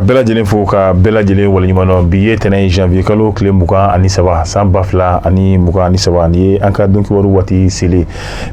Bɛɛ lajɛlen fo, ka bɛɛ lajɛlen waleɲuman dɔn. Bi ye tɛnɛn ye, janvier kalo tile 23, san 2023. Nin ye an ka donkibaru waati selen.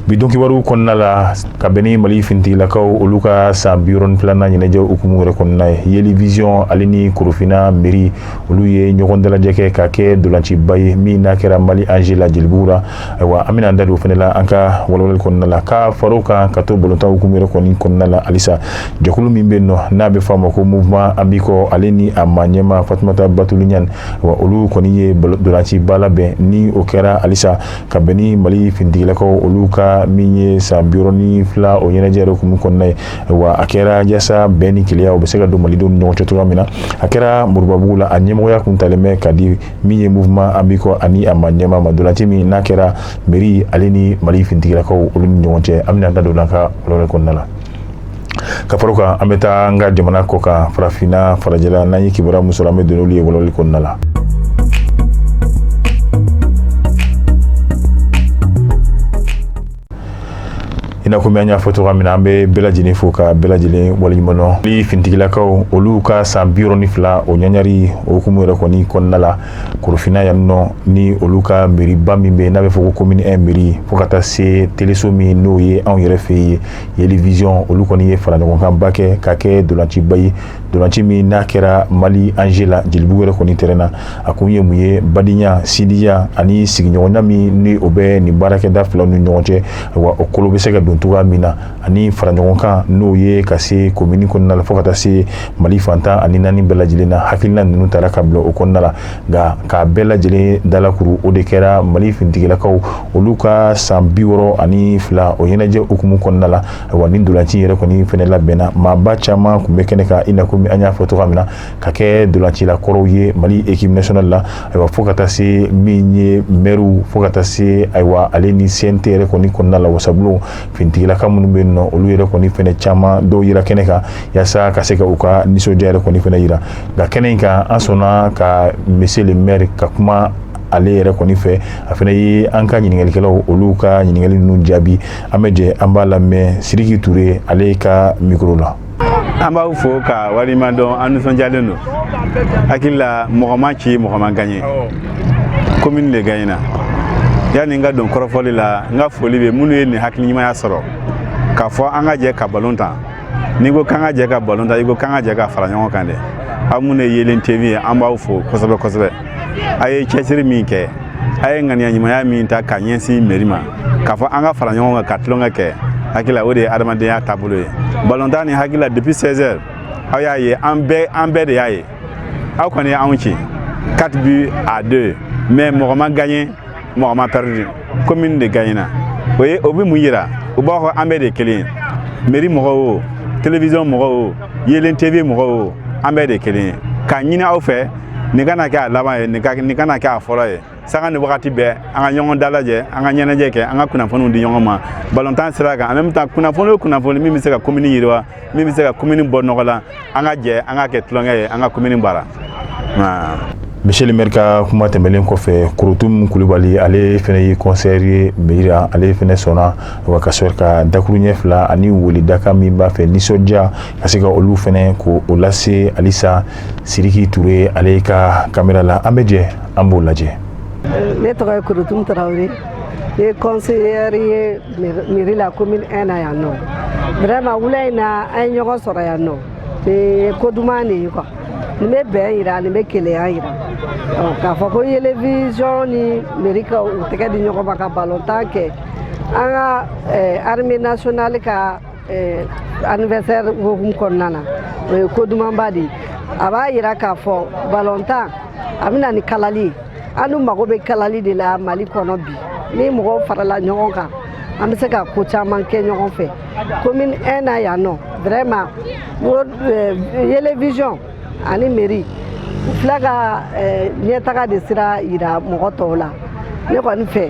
Bi donkibaru kɔnɔna la, ka bɛn ni Mali finitigilakaw olu ka san 62nan ɲɛnajɛ hukumu yɛrɛ kɔnɔna ye, Yeli Vision ale ni Korofina mairie olu ye ɲɔgɔn dalajɛ kɛ ka kɛ dolanciba ye min n'a kɛra Mali Ange la Jelibugu la. Ayiwa, an bɛna an da don o fana la an ka walawalali kɔnɔna la, ka far'o kan, ka to balontan hukumu yɛrɛ kɔni kɔnɔna la halisa, jɛkulu min bɛ yen nɔ n'a bɛ fɔ a ma ko Mouvement Ambikɔ, ale ni a maa ɲɛmaa Fatumata Batuli Ɲani, wa olu kɔni ye dolanciba labɛn ni o kɛra halisa ka bɛn ni Mali finitigilakaw olu ka min ye san 62 o ɲɛnajɛ yɛrɛ hukumu kɔnɔna ye. Wa a kɛra yaasa bɛn ni kelenya o bɛ se ka don malidenw ni ɲɔgɔn cɛ cogoya min na. A kɛra Moribabugu la, a ɲɛmɔgɔya kun talen bɛ ka di min ye Mouvement Ambikɔ ani a maa ɲɛmaa ma. Dolanci min n'a kɛra mairie ale ni Mali finitigilakaw olu ni ɲɔgɔn cɛ, an bɛna da don an ka walawalali kɔnɔna la. Ka fara o kan, an bɛ taa an ka jamana kɔ kan, farafinna farajɛla, n'an ye kibaruya min sɔrɔ, an bɛ don n'olu ye walawalali kɔnɔna la. I n'a komi an y'a fɔ cogoya min na, an bɛ bɛɛ lajɛlen fo ka bɛɛ lajɛlen waleɲuman dɔn. Mali finitigilakaw olu ka san 62 o ɲaɲari o hukumu yɛrɛ kɔni kɔnɔna la, Korofina yan nɔ, ni olu ka mairie-ba min bɛ yen n'a bɛ fɔ ko commune 1 mairie, fo ka taa se teleso min n'o ye anw yɛrɛ fɛ yen Yeli Vision, olu kɔni ye fara ɲɔgɔnkanba kɛ ka kɛ dolanciba ye, dolanci min n'a kɛra Mali Ange la Jelibugu yɛrɛ kɔni terrain na. A kun ye mun ye? Badenya, sindiya ani sigiɲɔgɔnya min ni o bɛ nin baarakɛda filaw ni ɲɔgɔn cɛ, wa o kolo bɛ se ka don cogoya min na, ani fara ɲɔgɔn kan n'o ye ka se komini kɔnɔna la fo ka taa se Mali fan 14 bɛɛ lajɛlen na. Hakilina ninnu taara ka bila o kɔnɔna la, nka k'a bɛɛ lajɛlen dalakuru, o de kɛra Mali finitigilakaw olu ka san 62 o ɲɛnajɛ hukumu kɔnɔna la. Wa ni dolanci yɛrɛ kɔni fɛnɛ labɛnna, maaba caman tun bɛ kɛnɛ kan, i n'a komi an y'a fɔ cogoya min na, ka kɛ dolancila kɔrɔw ye Mali équipe nationale la, ayiwa, fo ka taa se min ye mɛriw, fo ka taa se, ayiwa, ale ni CNT yɛrɛ kɔni kɔnɔna la, wasabulon finitigilaka minnu bɛ yen nɔ, olu yɛrɛ kɔni fɛnɛ caman dɔw yira kɛnɛ kan yaasa ka se ka u ka nisɔndiya yɛrɛ kɔni fɛnɛ yira. Nka kɛnɛ in kan, an sɔnna ka monsieur le maire ka kuma ale yɛrɛ kɔni fɛ. A fana ye an ka ɲininkalikɛlaw olu ka ɲininkali ninnu jaabi. An bɛ jɛ an b'a lamɛn Sidiki Ture ale ka micro la. An b'aw fo ka waleɲuman dɔn. An nisɔndiyalen don. Hakili la, mɔgɔ ma ci, mɔgɔ ma gagné, commune de gagné na. Yanni n ka don kɔrɔfɔli la, n ka foli bɛ minnu ye nin hakili ɲumanya sɔrɔ k'a fɔ an ka jɛ ka balon tan. N'i ko k'an ka jɛ ka balon tan, i ko k'an ka jɛ ka fara ɲɔgɔn kan dɛ. Aw minnu ye Yelen TV ye, an b'aw fo kosɛbɛ kosɛbɛ. A ye cɛsiri min kɛ, a ye ŋaniya ɲumanya min ta ka ɲɛsin mairie ma k'a fɔ an ka fara ɲɔgɔn kan ka tulonkɛ kɛ, hakili la o de ye adamadenya taabolo ye. Balontan ni hakili la, depuis 16 heures aw y'a ye, an bɛɛ de y'a ye. Aw kɔni ye anw ci 4 buts à 2, mais mɔgɔ ma gagné, mɔgɔ ma perdu, commune de gagné na. O ye o bɛ mun yira? U b'a fɔ an bɛɛ de ye kelen ye, mairie mɔgɔw o, télévision mɔgɔw o, Yelen TV mɔgɔw o, an bɛɛ de ye kelen ye. K'a ɲini aw fɛ, nin kana kɛ a laban ye, nin kana kɛ a fɔlɔ ye. Sanga ni wagati bɛɛ, an ka ɲɔgɔn dalajɛ, an ka ɲɛnajɛ kɛ, an ka kunnafoniw di ɲɔgɔn ma balontan sira kan. En même temps, kunnafoni o kunnafoni min bɛ se ka commune yiriwa, min bɛ se ka commune bɔ nɔgɔ la, an ka jɛ an ka kɛ tulonkɛ ye, an ka commune baara. Monsieur le maire ka kuma tɛmɛnen kɔfɛ, Korotum Kulubali, ale fɛnɛ ye conseiller ye mairie la, ale fɛnɛ sɔnna wa ka sɔrɔ ka dakuruɲɛ fila ani weledaka min b'a fɛ nisɔndiya ka se ka olu fɛnɛ k'o lase halisa Sidiki Ture ale ka kamera la. An bɛ jɛ an b'o lajɛ. Ne tɔgɔ ye Korotum Tarawele, ne ye conseillère ye mairie la, commune 1 na yan nɔ. Vraiment, wula in na, an ye ɲɔgɔn sɔrɔ yan nɔ, nin ye ko duman de ye quoi. Nin bɛ bɛn yira, nin bɛ kelenya yira. K'a fɔ ko Yele Vision ni mairie ka u tɛgɛ di ɲɔgɔn ma ka balontan kɛ an ka armée nationale ka anniversaire hukumu kɔnɔna na, o ye ko dumanba de ye. A b'a yira k'a fɔ balontan a bɛ na ni kalali ye. An dun mago bɛ kalali de la Mali kɔnɔ bi. Ni mɔgɔw farala ɲɔgɔn kan, an bɛ se ka ko caman kɛ ɲɔgɔn fɛ. Commune 1 na yan nɔ, vraiment, Yele Vision ani mairie u filɛ ka ɲɛtaga de sira yira mɔgɔ tɔw la. Ne kɔni fɛ,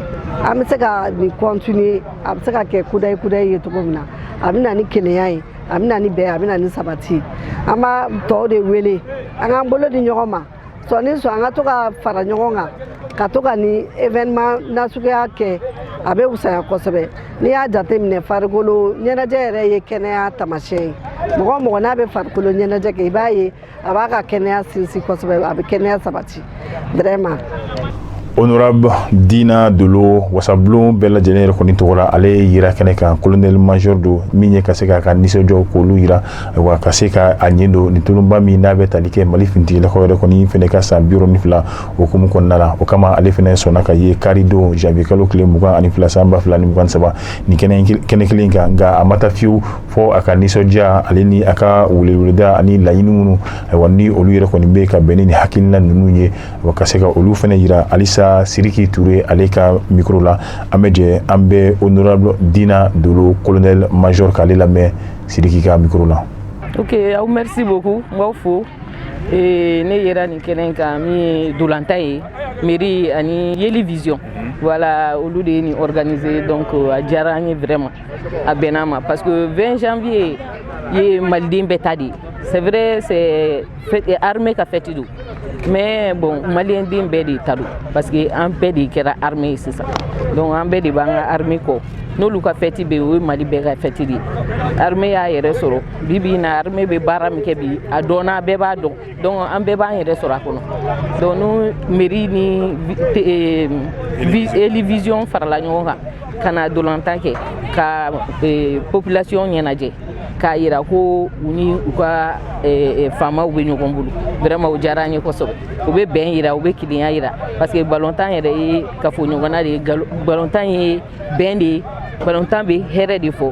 an bɛ se ka nin continuer, a bɛ se ka kɛ kudayi kudayi ye cogo min na. A bɛ na ni kelenya ye, a bɛ na ni bɛn, a bɛ na ni sabati. An b'a tɔw de wele an k'an bolo di ɲɔgɔn ma sɔn ni sɔn, an ka to ka fara ɲɔgɔn kan ka to ka ni événement nasuguya kɛ, a bɛ wusaya kosɛbɛ. N'i y'a jateminɛ, farikolo ɲɛnajɛ yɛrɛ ye kɛnɛya taamasiyɛn ye. Mɔgɔ o mɔgɔ n'a bɛ farikolo ɲɛnajɛ kɛ, i b'a ye a b'a ka kɛnɛya sinsin kosɛbɛ, a bɛ kɛnɛya sabati vraiment. Honorable Dina Dolo, wasabulon bɛɛ lajɛlen yɛrɛ kɔni tɔgɔ la, ale yira kɛnɛ kan, colonel major don min ye ka se k'a ka nisɔndiyaw k'olu yira, ayiwa, ka se ka a ɲɛ don nin tulonba min n'a bɛ tali kɛ Mali finitigilakaw yɛrɛ kɔni fɛnɛ ka san 62 hukumu kɔnɔna la. O kama, ale fɛnɛ sɔnna ka ye kari don, janvier kalo tile 22, san 2023, nin kɛnɛ kelen kan. Nka a ma taa fiyewu fɔ a ka nisɔndiya, ale ni a ka weleweleda ani laɲini minnu, ayiwa, ni olu yɛrɛ kɔni bɛ ka bɛn ni nin hakilina ninnu ye, ka se ka olu fɛnɛ yira halisa. Siriki Ture, ale ka micro la, an bɛ jɛ an bɛ honorable Dina Dolo, colonel major, k'ale lamɛn Siriki ka micro la. Ok, aw merci beaucoup, n b'aw fo. Ne yera nin kɛnɛ kan min ye dolanta ye, mairie ani Yeli Vision, voilà, olu de ye nin organiser. Donc a diyara an ye vraiment, a bɛnna ma, parce que 20 janvier ye maliden bɛɛ ta de ye. C'est vrai, c'est armée ka fête don, mais bon, malien den bɛɛ de ta don, parce que an bɛɛ de kɛra armée ye sisan. Donc an bɛɛ de b'an ka armée kɔ. N'olu ka fête bɛ yen, o ye Mali bɛɛ ka fête de ye. Armée y'a yɛrɛ sɔrɔ bi bi in na, armée bɛ baara min kɛ bi, a dɔnna, bɛɛ b'a dɔn. Donc an bɛɛ b'an yɛrɛ sɔrɔ a kɔnɔ. Donc ni mairie ni Eli Vision farala ɲɔgɔn kan ka na dolantan kɛ ka population ɲɛnajɛ, k'a yira ko u ni u ka faamaw bɛ ɲɔgɔn bolo, vraiment o diyara an ye kosɛbɛ. U bɛ bɛn yira, u bɛ kelenya yira, parce que balontan yɛrɛ ye kafoɲɔgɔnna de ye, balontan ye bɛn de ye, balontan bɛ hɛrɛ de fɔ.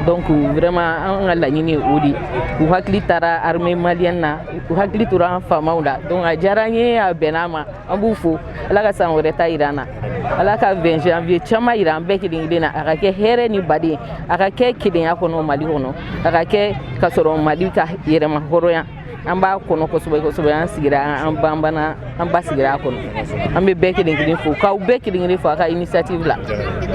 Donc vraiment, an ka laɲini ye o de ye. U hakili taara armée malienne na, u hakili tora an faamaw la. Donc a diyara an ye, a bɛnna an ma, an b'u fo. Ala ka san wɛrɛ ta yira an na, Ala ka 20 janvier caman yira an bɛɛ kelen kelen na. A ka kɛ hɛrɛ ni baden, a ka kɛ kelenya kɔnɔ Mali kɔnɔ, a ka kɛ ka sɔrɔ Mali ka yɛrɛma hɔrɔnya an b'a kɔnɔ kosɛbɛ kosɛbɛ. An sigira, an banbana, an ba sigira a kɔnɔ. An bɛ bɛɛ kelen kelen fo, k'aw bɛɛ kelen kelen fo a ka initiative la.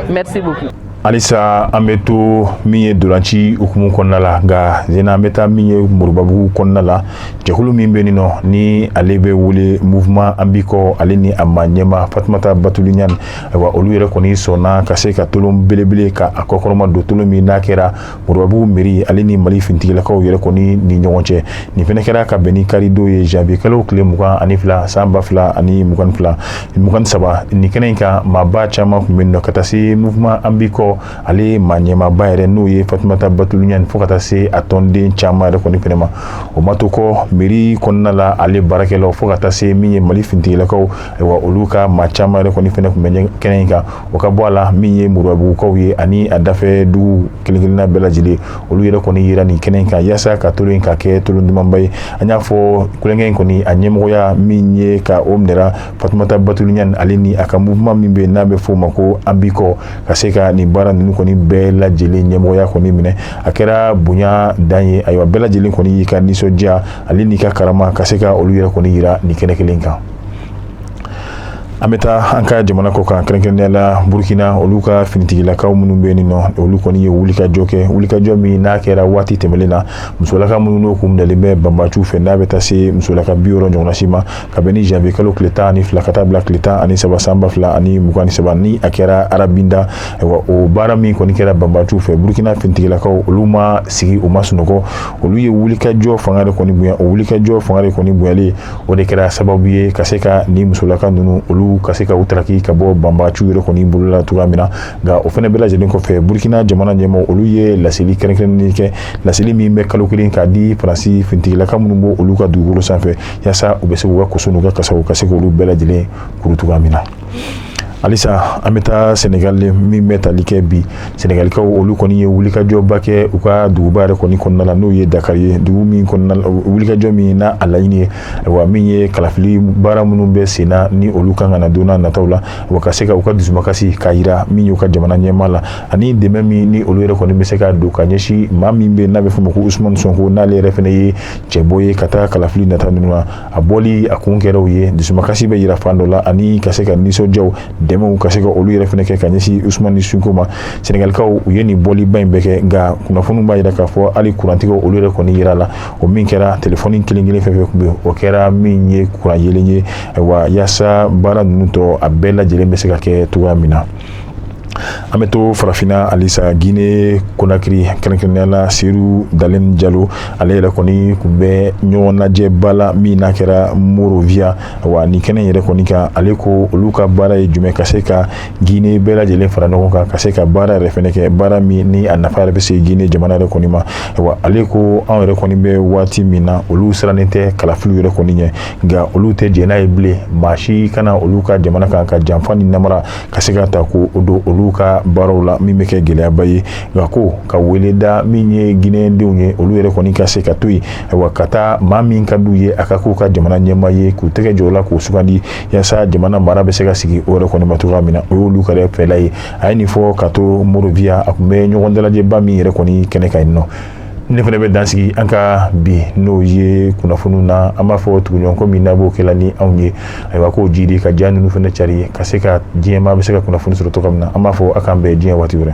Merci beaucoup. Halisa an bɛ to min ye dolanci hukumu kɔnɔna la, nka zena an bɛ taa min ye Moribabugu kɔnɔna la. Jɛkulu min bɛ nin nɔ, ni ale bɛ wele Mouvement An b'i kɔ, ale ni a ma ɲɛma Fatumata Batuli Ɲani, ayiwa, olu yɛrɛ kɔni sɔnna ka se ka tolon belebele ka a kɔkɔrɔma don, tolon min n'a kɛra Moribabugu mairie, ale ni Mali finitigilakaw yɛrɛ kɔni ni ɲɔgɔn cɛ. Nin fɛnɛ kɛra ka bɛn ni karido ye, janvier kalo tile 22, san 2022, 23. Nin kɛnɛ in kan, maaba caman tun bɛ yen nɔ, ka taa se Mouvement An b'i kɔ, ale maa ɲɛmaaba yɛrɛ n'o ye Fatumata Batulu Ɲani, fo ka taa se a tɔnden caman yɛrɛ kɔni fɛnɛ ma. O ma to kɔ, mairie kɔnɔna la, ale baarakɛlaw, fo ka taa se min ye Mali finitigilakaw, ayiwa, olu ka maa caman yɛrɛ kɔni fɛnɛ tun bɛ kɛnɛ in kan. O ka bɔ a la, min ye Moribabugukaw ye ani a dafɛ dugu kelen kelenna bɛɛ lajɛlen, olu yɛrɛ kɔni yera nin kɛnɛ in kan yaasa ka tolon in ka kɛ tolon dumanba ye. An y'a fɔ, kulonkɛ in kɔni a ɲɛmɔgɔya min ye ka o minɛra Fatumata Batulu Ɲani, ale ni a ka mouvement min bɛ yen n'a bɛ f'o ma ko An b'i kɔ, ka se ka nin baara ninnu kɔni bɛɛ lajɛlen ɲɛmɔgɔya kɔni minɛ. A kɛra bonya dan ye. Ayiwa, bɛɛ lajɛlen kɔni y'i ka nisɔndiya, ale n'i ka karama, ka se ka olu yɛrɛ kɔni yira nin kɛnɛ kelen kan. An bɛ taa an ka jamana kɔ kan, kɛrɛnkɛrɛnnenya la Burukina. Olu ka finitigilakaw minnu bɛ yen nɔ, olu kɔni ye wulikajɔ kɛ, wulikajɔ min n'a kɛra waati tɛmɛnen na, musolaka minnu n'o kun minɛlen bɛ banbaciw fɛ, n'a bɛ taa se musolaka 60 ɲɔgɔnna si ma, ka bɛn ni janvier kalo tile 12 ka taa bila tile 13, san 2023, ni a kɛra Arabinda. Ayiwa, o baara min kɔni kɛra banbaciw fɛ, Burukina finitigilakaw, olu ma sigi, u ma sunɔgɔ, olu ye wulikajɔ fanga de kɔni bonya. O wulikajɔ fanga de kɔni bonyalen, o de kɛra sababu ye ka se ka nin musolaka ninnu, olu ka se ka u taraki ka bɔ banbaciw yɛrɛ kɔni bolo la cogoya min na. Nka o fana bɛɛ lajɛlen kɔfɛ, Burukina jamana ɲɛmɔgɔ, olu ye laseli kɛrɛnkɛrɛnnen kɛ, laseli min bɛ kalo kelen k'a di Faransi finitigilaka minnu b'o olu ka dugukolo sanfɛ, yaasa u bɛ se k'u ka koso n'u ka kasaw ka se k'olu bɛɛ lajɛlen kuru cogoya min na. Halisa an bɛ taa Senegal, min bɛ tali kɛ bi, Senegalikaw, olu kɔni ye wulikajɔba kɛ u ka duguba yɛrɛ kɔni kɔnɔna la, n'o ye Dakar ye, dugu min kɔnɔna la, wulikajɔ min n'a a laɲini ye, ayiwa, min ye kalafili baara minnu bɛ sen na, ni olu kan ka na don n'a nataw la, wa ka se ka u ka dusumakasi k'a yira min y'u ka jamana ɲɛmaa la, ani dɛmɛ min ni olu yɛrɛ kɔni bɛ se ka don ka ɲɛsin maa min bɛ n'a bɛ f'o ma ko Usumani Sonko, n'ale yɛrɛ fana ye cɛbɔ ye ka taa kalafili nata ninnu na. A bɔli a kun kɛra o ye, dusumakasi bɛ yira fan dɔ la, ani ka se ka nisɔndiyaw, dɛmɛw, ka se ka olu yɛrɛ fana kɛ ka ɲɛsin Usumani Sonko ma. Senegalikaw, u ye nin bɔliba in bɛɛ kɛ, nka kunnafoniw b'a jira k'a fɔ hali kurantigɛw, olu yɛrɛ kɔni yira la. O min kɛra, telefɔni kelen kelen fɛn fɛn tun bɛ yen, o kɛra min ye kuran yelen ye, ayiwa, yaasa baara ninnu tɔ a bɛɛ lajɛlen bɛ se ka kɛ cogoya min na. An bɛ to farafinna halisa, Guinée Conakry, kɛrɛnkɛrɛnnenya la Seru Dalen Jalo, ale yɛrɛ kɔni tun bɛ ɲɔgɔn lajɛba la min n'a kɛra Monrovia. Wa nin kɛnɛ yɛrɛ kɔni kan, ale ko olu ka baara ye jumɛn? Ka se ka Guinée bɛɛ lajɛlen fara ɲɔgɔn kan, ka se ka baara yɛrɛ fɛnɛ kɛ, baara min ni a nafa yɛrɛ bɛ se Guinée jamana yɛrɛ kɔni ma. Wa ale ko anw yɛrɛ kɔni bɛ waati min na, olu sirannen tɛ kalafiliw yɛrɛ kɔni ɲɛ, nka olu tɛ jɛn n'a ye bilen maa si kana olu ka jamana kan ka janfa ni namara ka se ka ta ko o don olu ka baaraw la, min bɛ kɛ gɛlɛyaba ye. Nka ko ka wele da min ye Guinéendenw ye, olu yɛrɛ kɔni ka se ka to yen, ayiwa, ka taa maa min ka d'u ye a ka k'u ka jamana ɲɛmaa ye, k'u tɛgɛ jɔ o la k'u sugandi, yaasa jamana mara bɛ se ka sigi o yɛrɛ kɔni ma cogoya min na. O y'olu ka fɛla ye. A ye nin fɔ ka to Monrovia, a tun bɛ ɲɔgɔn dalajɛba min yɛrɛ kɔni kɛnɛ kan yen nɔ. Ne fana bɛ dansigi an ka bi n'o ye kunnafoniw na. An b'a fɔ tuguɲɔgɔn min n'a b'o kɛla ni anw ye, ayiwa, k'o jidi ka ja ninnu fana cari, ka se ka diɲɛmaa bɛ se ka kunnafoni sɔrɔ cogo min na. An b'a fɔ a k'an bɛn diɲɛ waati wɛrɛ.